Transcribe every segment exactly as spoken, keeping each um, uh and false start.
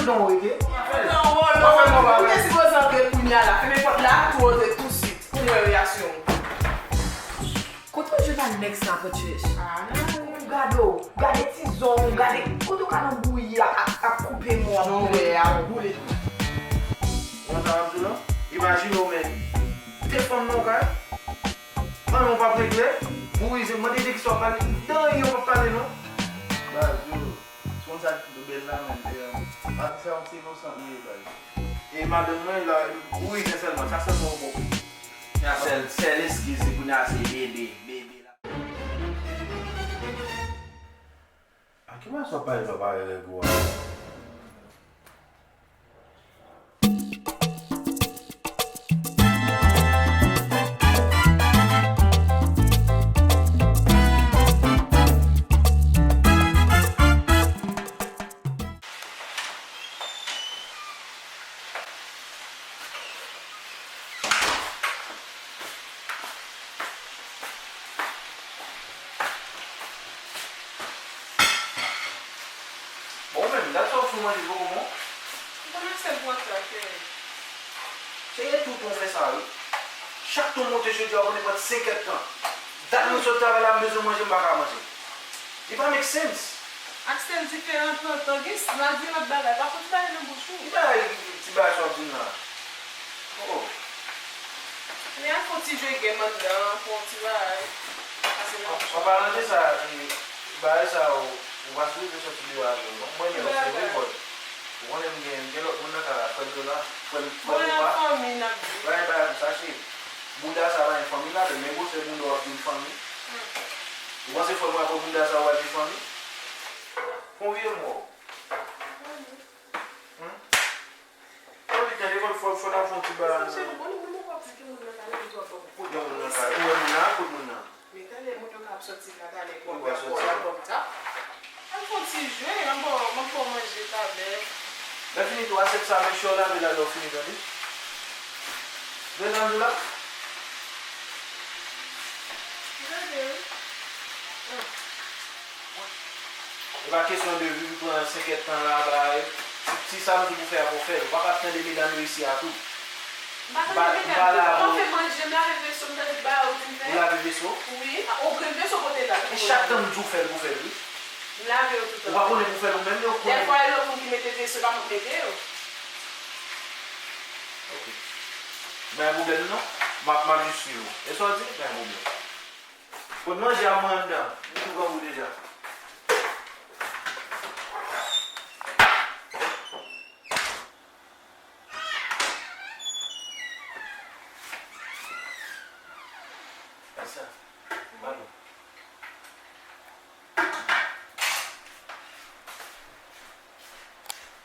Non, rete. Nan wòl ou, ou te sipoze antre kounye a la. Fèmen pòt la, tou antre tousuit pou m wè reyaksyon w. Kote w jwenn ak nèg sa, Patrice? Ah, non. Gade w, gade ti zong ou, gade kote w ka nan bouyi a, ap, ap koupe mò, ap boule, ap boule. Ou konn sa m ap di w lan? Imajine w, men de fanm nan w kay, anyen w p ap regle, bouyi, mande de kisa w ap pale, de anyen w p ap pale, non. Baz, yo, se konn sa ki pi bèl la, men, e, Patricia, yon ti inosan li ye, baz. E madanm mwen la, bouyi sèlman, sa sèlman w konprann. Sèl, sèl eskiz li kounye a se bebe, bebe la. A ki fason w ap pale, w ap pale lè gwo a? Bon, ou menm, dat sa w fin manje poko bon? M konn ap sèl pou ap travay. Se tout ou fè sa, wi. Chak tan w monte jodi a, ou konn pran senk èdtan. Dat mwen sot travay la, m bezwen manje, m pa ka manje. Li pa make sense. Ak sèl diferan trant an, gen s-, la di lòt bagay, pa fout pale nan bouch ou. Ki bagay, ti bagay sa w ap di m la? Oh. Men a fè yon ti jwe game anndan, fè yon ti bagay. Pase nan bouch ou. An palan de sa, e, bagay sa yo, ou pa sipoze soti deyò avè yo, non. Mwen, men, se vre, but ou konnen m gen, m gen lòt moun nan kay la, frè m yo la, frè m, frè m yo pa. Mwen an fanmi n ap viv. Bagay, bagay pou sa, cheri. Bouda sa pa gen fanmi ladan l, men gwosè bouda w ap di l fanmi. Hmm. Ou panse frè mwen ap pran bouda sa w ap di fanmi? Fè yon vye mò. Hmm? Fò li tande, fò, fò, fò n ap fè yon ti bagay. Sa cheri, bon, li menm ou p ap di ki moun nan talè, li di w ap ban m kout. Kout moun nan talè. Ou wè moun nan, kout moun nan. Men talè moun yo ka ap sòti la talè, kòm y ap bò, y ap ban m tap. Al fè yon ti jwe, m ap ba w, m ap ba w manje talè. Lè fini tou, asyèt sa, make sure w lave l lè w fini, tande? Tande sa m di w la? Gade, wi. Hmm. E pa kesyon de vin pran senk èdtan la, bay, ti, ti sa m di pou fè a, pou fè l. Ou pa ka ap tande medam yo isi a tou. M pa tande medam yo. M pa fè manje, m lave veso, m tande bagay ou di m fè. Ou lave veso? Wi, ou grenn veso kote l la. E chak tan m di w fè l, pou fè l, wi. M lave yo toutan. Ou pa konnen pou fè l ou menm, yo konnen. Dèfwa, e lòt moun ki mete veso, e pa mwen k mete yo. Ok. Pa gen pwoblèm non. M ap, m ap jis swiv ou. E sa w di? Pa gen pwoblèm. Kot manje a mwen anndan? M tou grangou deja. Sa, m pa nou.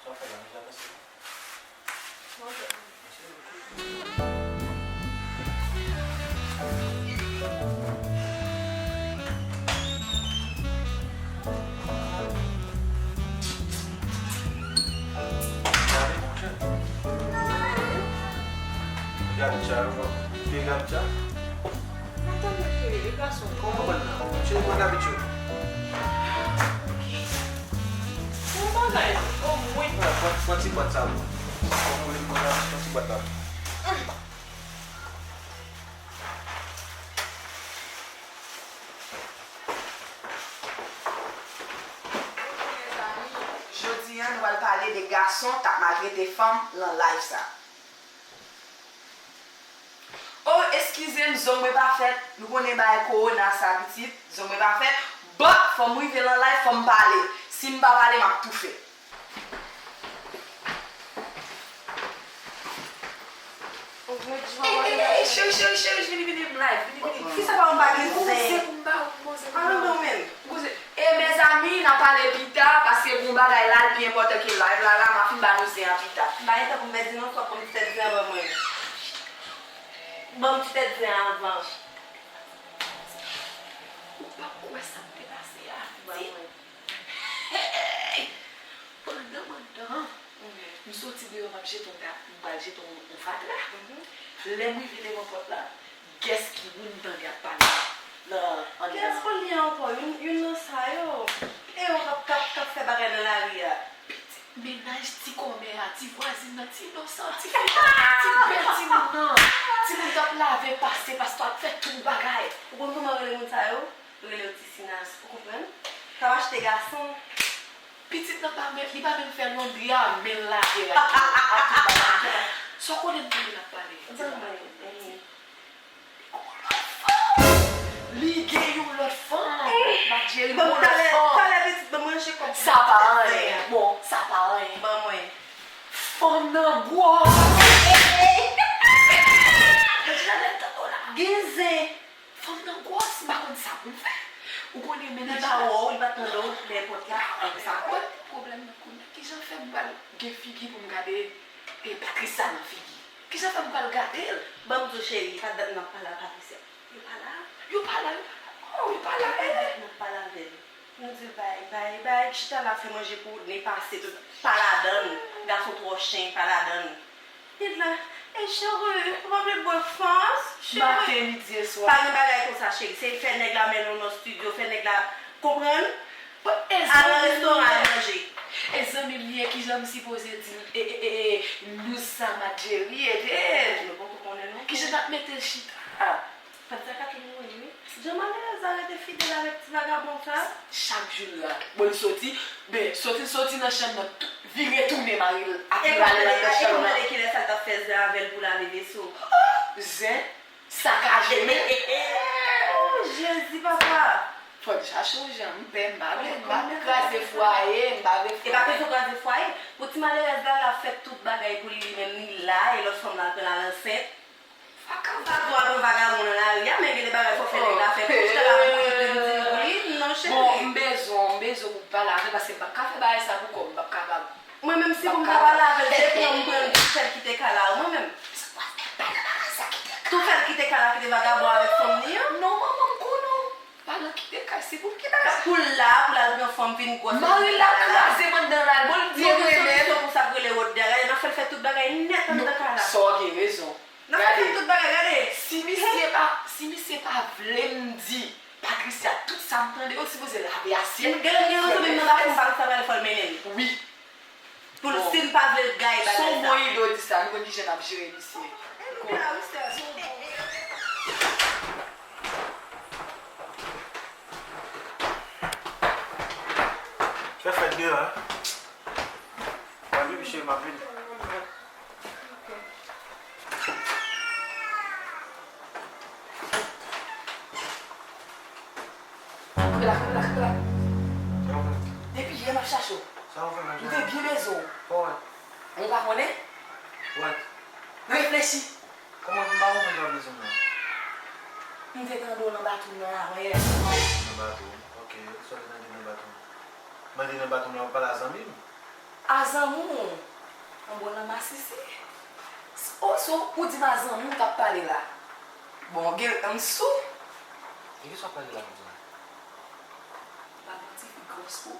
Sa w fè la, nou ja pase la? Gade monchè. Gade tcha, ou te gade tcha? Mwen tande ke e gason. Kòman bann nan? Cheri, mwen gade tcho. Yon bagay, omwen. Pran, pran, pran ti bwat sa pou mwen. Kòman w vle mwen pran ti bwat la? Jodi a, nou pral pale de gason k ap maltrete fanm lan live sa. Oh, eskize m, zong mwen pa fèt. Nou konnen bagay kowona sa, pitit. Zong mwen pa fèt. But, fò m rive lan live, fò m pale. Si m pa pale, m ap toufe. Ey, ey, cheri, cheri, cheri, vini, vini, m live, vini, vini. Kisa pa m pa gen zen? Poze pou m ba ou, poze pou m ba ou. Al non, men. Poze. E mezanmi, n a pale pita, paske gon bagay la, l pi enpòtan ke live la, la, m a fin ba nou zen an pita. M pa gen tan pou m pèdi non, fòk ban m ti tèt zen an ban mwen. Ban m ti tèt zen an avan. Ou p ap kwè sa m te pase a. Hey! Pandan m anndan an, m soti deyò, m ap jete yon ta-, m pral jete yon, yon fatra. Lè m rive devan pòt la, guess ki moun m tande ap pale nan anndan an? Guess konn li ankò, youn, youn nan sa yo. E yo k ap, k ap, k ap fè bagay nan lari a. Pitit mennaj Ti kòmè a, ti vwazin nan, ti inosan, ti fi, ti bèl timoun nan. Timoun t ap lave pase, pastè ap fè tout bagay. Ou konn kòman yo rele moun sa yo? Yo rele yo ti sinas, ou konprann? K ap achte gason. Pitit nan pa menm, li pa menm fè londri a, men l lave rad yo, ak tout bagay. Sa w konnen m tande l ap pale? Ban mwen, ehe. Li gen yon lòt fanm. Li gen yon lòt fanm. Madjeri, li gen yon lòt fanm. Talè, talè, pitit, ban mwen ranje kòb. Sa pa anyen. Bon, sa pa anyen. Ban mwen. Fanm nan gwòs. Ey, ey, ey. Gen zen. Fanm nan gwòs, m pa konn sa pou m fè. Ou konnen mennaj la. Li pa wè w, li pa tande w, nenpòt la, sa. Wè, pwoblèm nan kounye a. Kijan fè m pral gen figi pou m gade, e, Patricia nan figi? Kijan fè m pral gade l? Ban m di w, cheri, pa dat n ap pale a Patricia. Yo pa la? Yo pa la, yo pa la. Oh, yo pa la. Pa dat n ap pale avè l. Nou di l bay, bay, bay, chita la, fè manje pou ou, nen pase, tout, pa ladan l. Gason twò chen, pa ladan l. Li la, e cheri, ou pa vle bwè fas, cheri. Maten, midi e swa. Pa gen bagay konsa, cheri. Se fè nèg la mennen w nan estidyo, fè nèg la, konprann? Al nan restoran, al manje. E zanmi m li ye, kijan m sipoze di l, e, e, e, e, news sa, Madjeri, ede l? Nou poko konnen non. Kijan n ap mete l chita? Patricia ka tou mouri, wi. Jan malerèz la rete fidèl avèk ti vagabon sa. Chak jou l la. Bon, li soti, men, soti, soti nan chanm nan, tou, vire tounen mari l ap rale l anndan chanm nan. E konn tande kilè sa l t ap fè zen avè l pou lave veso. Oh! Zen? Sakaje men. Oh, Jezi, papa! Fò n chache yon jan, m pè, m pa vle, m pa vle kraze fwaye, m pa vle fwaye. E pa kesyon kraze fwaye. Pou ti malerèz la, l ap fè tout bagay pou li, li menm, li la, e lòt fanm nan al pran l al ansent. Vagabon ap yon vagabon nan lari a, men gen de bagay fò fè nèg la fè pou chita la pou li, pou li di nou pou li, non, cheri. Bon, m bezwen w, m bezwen w pou w pale avè l, paske m p ap ka fè bagay sa pou kò m, m p ap kapab. Mwen menm, si pou m ta pale avè l, se pran m pran l, tou fè l kite kay la, mwen menm. Tou fè l kite kay la, kite vagabon avèk fanm li an. Non, manman, m konnen w pa nan kite kay, se pou l kite kay. Pou l la, pou l al pran fanm, vin gwòs. Mari l ap kraze m anndan la, bon, l di mwen menm. Nou gen solisyon pou sa k rele wòdè a, gade, n ap fè l fè tout bagay nèt anndan kay la. Sa w gen rezon. N ap fè tout bagay, gade. Si misye pa, si misye pa vle m di Patricia tout sa m tande yo, l sipoze lave asyèt. Gade, m gen yon zanmi m nan basen, m pa konn sa pral fè l mennen l. Wi. Pou l, si l pa vle l gaye bagay sa. Bon. Se yon bon ide w di sa, nou konn kijan n ap jere misye. Fè fèt deyò, en. Mwen, bibi cheri, m ap vini. Kanpe la, kanpe la, kanpe la. Depi yè m ap chache w. M te byen bezwen w. Ou pa konnen? Reflechi. Kòman m pa konprann pa bezwen mwen? M te tande w nan bathroom nan avanyè. Nan bathroom? Ok, sa w te tande nan bathroom? Mwen te nan bathroom la, w ap pale a zanmi m. A zanmi w? Bon, nan masisi. O, so, ou di m a zanmi w k ap pale la. Bon, gen, m sou. E kisa w ap pale la, m di w? Pa gen ti fi gwòs pou.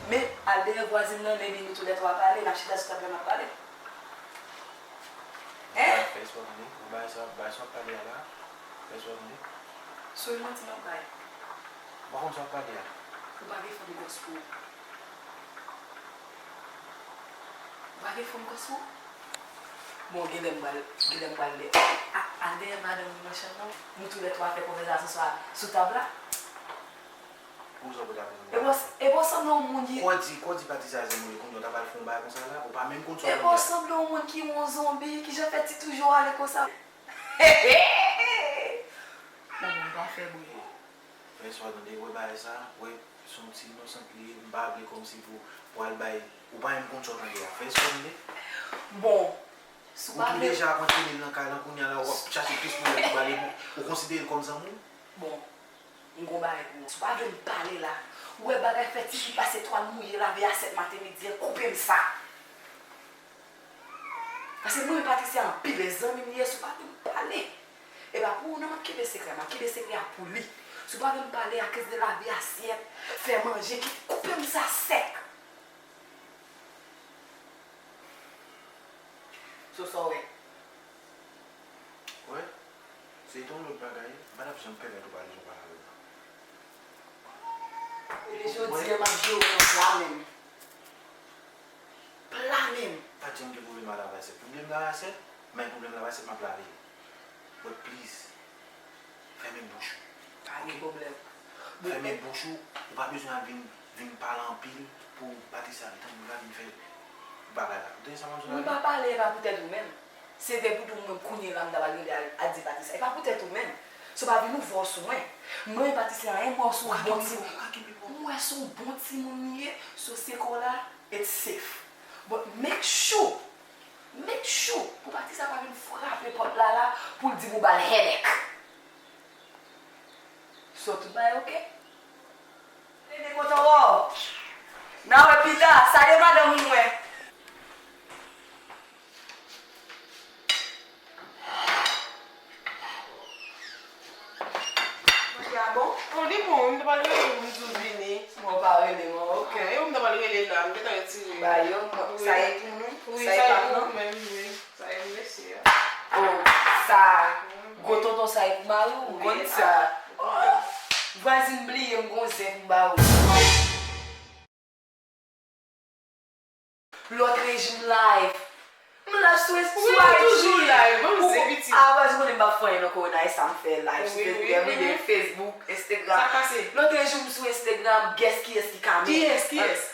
Men, al dèyè vwazin nan, men nou toulètwa pale, n ap chita sou tab la, n ap pale. Hein? Fè espwa tande. Ou bay sa, bay sa w ap pale a la. Fè espwa tande. Sou yon manti m ap bay. Ou pa konn sa w ap pale a. Ou pa gen fanm gwòs pou ou. Ou pa gen fanm gwòs pou ou. Bon, genlè m pral, genlè m pral lè. A, al dèyè madanm ou nan chanm nan. Nou toulètwa fè konvèsasyon sa sou tab la. Pou sa w pote ap vin. E bon, e bon sanble yon moun ye. Kò di, kò di Patricia zanmi w ye, kounye a w ta pral fè yon bagay konsa la, ou pa menm konn sa w ap fè. E bon sanble yon moun ki yon zonbi, kijan fè ti toujou ale konsa. Bon, bon, m pa fè bri. Fè espwa tande, wè bagay sa, wè, se yon ti inosant li ye, m pa vle kòmsi pou, pou al bay, ou pa menm konn sa w tande a. Fè espwa tande. Bon, si w pa vle. Ou tou deja ap antrene l nan kay lan, kounye a la, w ap chache plis pwoblèm pou bale, ou konsidere l kòm zanmi w? Bon. M gon bagay pou ou. Si w pa vle m pale la, ou wè bagay fè ti fi pase twal mouye lave asyèt maten midi an, koupe m sa. Paske m renmen Patricia anpil, e zanmi m li ye, si w pa vle m pale. E pa pou ou non m ap kenbe sekrè a, m ap kenbe sekrè a pou li. Si w pa vle m pale akoz de lave asyèt, fè manje, ki, koupe m sa sèk. So sa w wè? Wè, se te yon lòt bagay, m pa t ap janm pèmèt ou pale jan w pale avè m nan. E jodi a m ap jere w nan pla menm. Pa janm gen pwoblèm a Lavasèt. Pwoblèm Lavasèt, men pwoblèm Lavasèt, m ap lave l. But please, fèmen bouch ou. Pa gen pwoblèm. Fèmen bouch ou, ou pa bezwen al vin, vin pale anpil pou Patricia vin tann, pou l vin fè bagay la. Ou tande sa m ap di la? Mwen pa pale, e pa poutèt ou menm. Se te poutèt ou menm kounye la m ta pral rele al, al di Patricia. E pa poutèt ou menm. So pa vin ouvè w sou mwen. Mwen, Patricia, mwen wè w se yon bon timoun. Mwen wè se yon bon timoun li ye. So se kò la, it's safe. But make sure, make sure pou Patricia pa vin frape pòt la la pou l di m ou ba l headache. So tout bagay oke? Rete kontan wè w. N a wè pita. Salye madanm ou mwen. Manje a bon? Oh, li bon, wi, m ta pral rele w pou m di w vini. Bon, w pa rele m, ok. Ah, e ou m ta pral rele la, m gentan retire. Ba yo, sa e pou nou? Wi, sa e pou nou menm, wi. Sa e pou mesye a. Oh, sa, gwo tonton sa e pou mari w, ou konn sa. Oh, vwazin bliye m gon zen pou m ba ou. Lòt rejim live. M live sou, sou I G. Ou toujou live, ban m zen pitit. Ah, vwazin konnen m pa fè anyen nan korona, e sa m fè live sou Telegram, Facebook, Instagram. Sa k pase? Lòt rejim m sou Instagram, guess kiyès ki ka men. Kiyès, kiyès?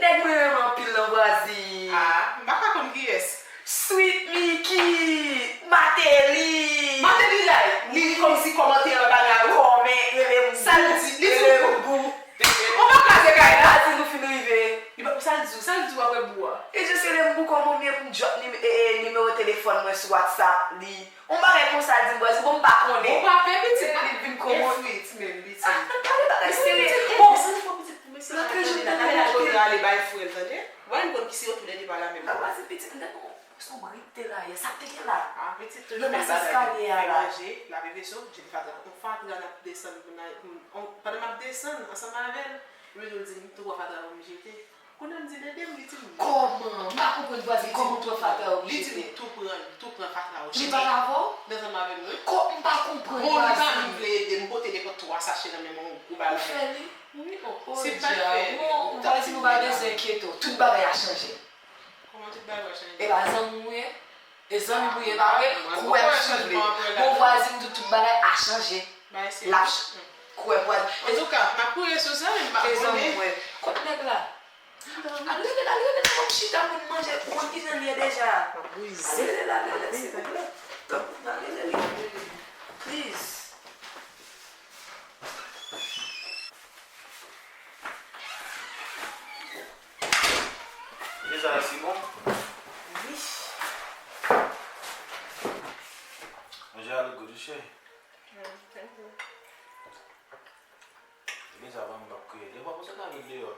Nèg mwen renmen anpil nan Brazil. Ah, m pa ka konn kiyès. Sweet Mickey, Martelly. Martelly la, li ri kòmsi kòmantè an bagay ou. Kòmè, rele m. Sa l di, li sou kou. Ou pa kraze kay la. Brazil nou fin rive. Li pa, sa l di w, sa l di w apre bou a? E just rele m pou kòman m ye pou m drop nim-, e, e, nimewo telefòn mwen sou WhatsApp li. Yon bagay konsa di m, Brazil, bon, m pa konnen. Bon, pa fè pitit. Li vin kòman. Li frit menm, pitit. Ah, pa de bagay serye. Bon, desann fò pitit pou mesye la tande la. Talè la kote ale bay frè l, tande. Wè, m konn ki se yo toulède pa la menm. Brazil, pitit, m tande, bon, se yon grip te la yè, sa k te gen la? Ah, pitit, toujou menm bagay. Nan eskalye a la. Fè manje, lave veso, jete fatra. Yon fatra n ap desann pou n al, pou n, pandan m ap desann ansanm avè l, m toujou di m, tou pran fatra pou m jete. Kounye a m di l ede m, li di m non. Kòman? M pa konprann vwazin, kòman w pran fatra yo jete? Li di m tou pran, tou pran fatra yo jete. Li pale avè w? Li ansanm avè m, wi. Kò, m pa konprann vwazin. Bon, li pa menm vle ede m, pote nenpòt twa sache nan men mwen, yon gwo bagay. Ou fè li? Wi, o, o, dyawo. Vwazin, ou pa bezwen enkyete w, tout bagay a chanje. Kòman tout bagay a chanje? E pa zanmi w ye? E zanmi pou ye pa vre, kwè m si w vle. Bon, vwazin di tout bagay a chanje. L ap ch-, kwè vwazin. Antouka, m ap priye sou sa, men m pa konnen. Kot nèg la? Al rele l, al rele l, fò m chita pou n manje, ou konn kijan l ye deja. Al rele l, al rele l, silvouplè. Al rele l. Please. Deja si bon? Wi. Manje a look good, wi, cheri. Mm, thank you. Deja, ban m p ap kriye. Defwa konsa ta vin deyò.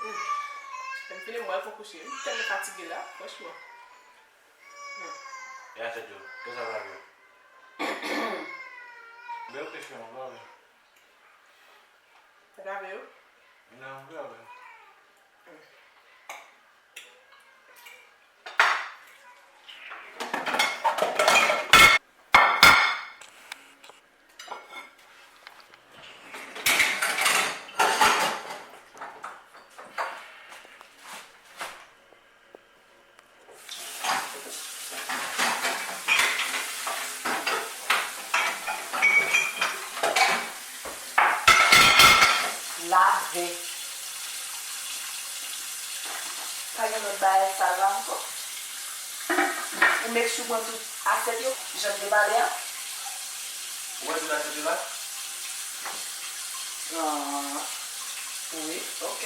Mm. Lè m fini, m pral pran kouche. M tèlman fatige la, franchman. Mm. E a tèt yo, konsa ta vin. Bèl kesyon, pa vre. Sa ta vle yo? Non, m pa vle. Lave. Pa gen lòt bagay sal la ankò. Ou make sure pran tout asyèt yo, jan m te pale a. Ou wè tout asyèt yo la? Ah, wi, ok.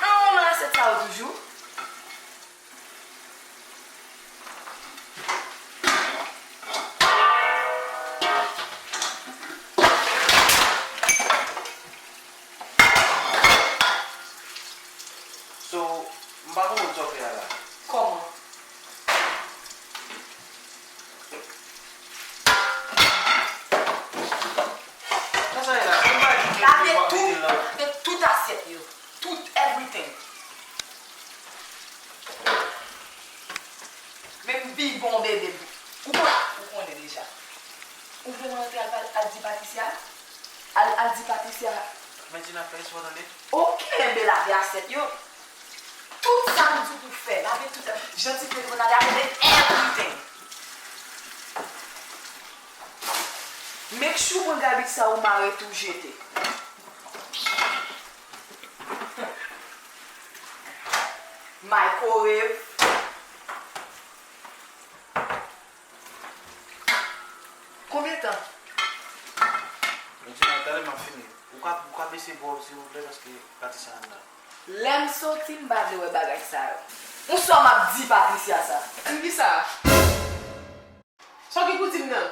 An, nan asyèt sa yo toujou. So, m pa konprann sa w fè a la. Kòman? Sa sa ye? Pi bon bebe. Ou konnen, ou konnen deja. Ou vle mwen antre al, al, al di Patricia? Al, al di Patricia. Mèt Gina, fè espò tande. Ou kenbe lave asyèt yo. Tout sa m di w pou fè, lave tout sa. Jan ti plèt mwen lave, I did everything. Make sure pran gabit sa ou mare tou jete. Microwave. Konbyen tan? Mèt Gina, talè m ap fini. Ou ka, ou ka bese bò silvouplè paske Patricia anndan. Lè m soti, m pa vle wè bagay sa yo. Ou sa m ap di Patricia sa? Di ki sa? Sa w gen pou di m nan?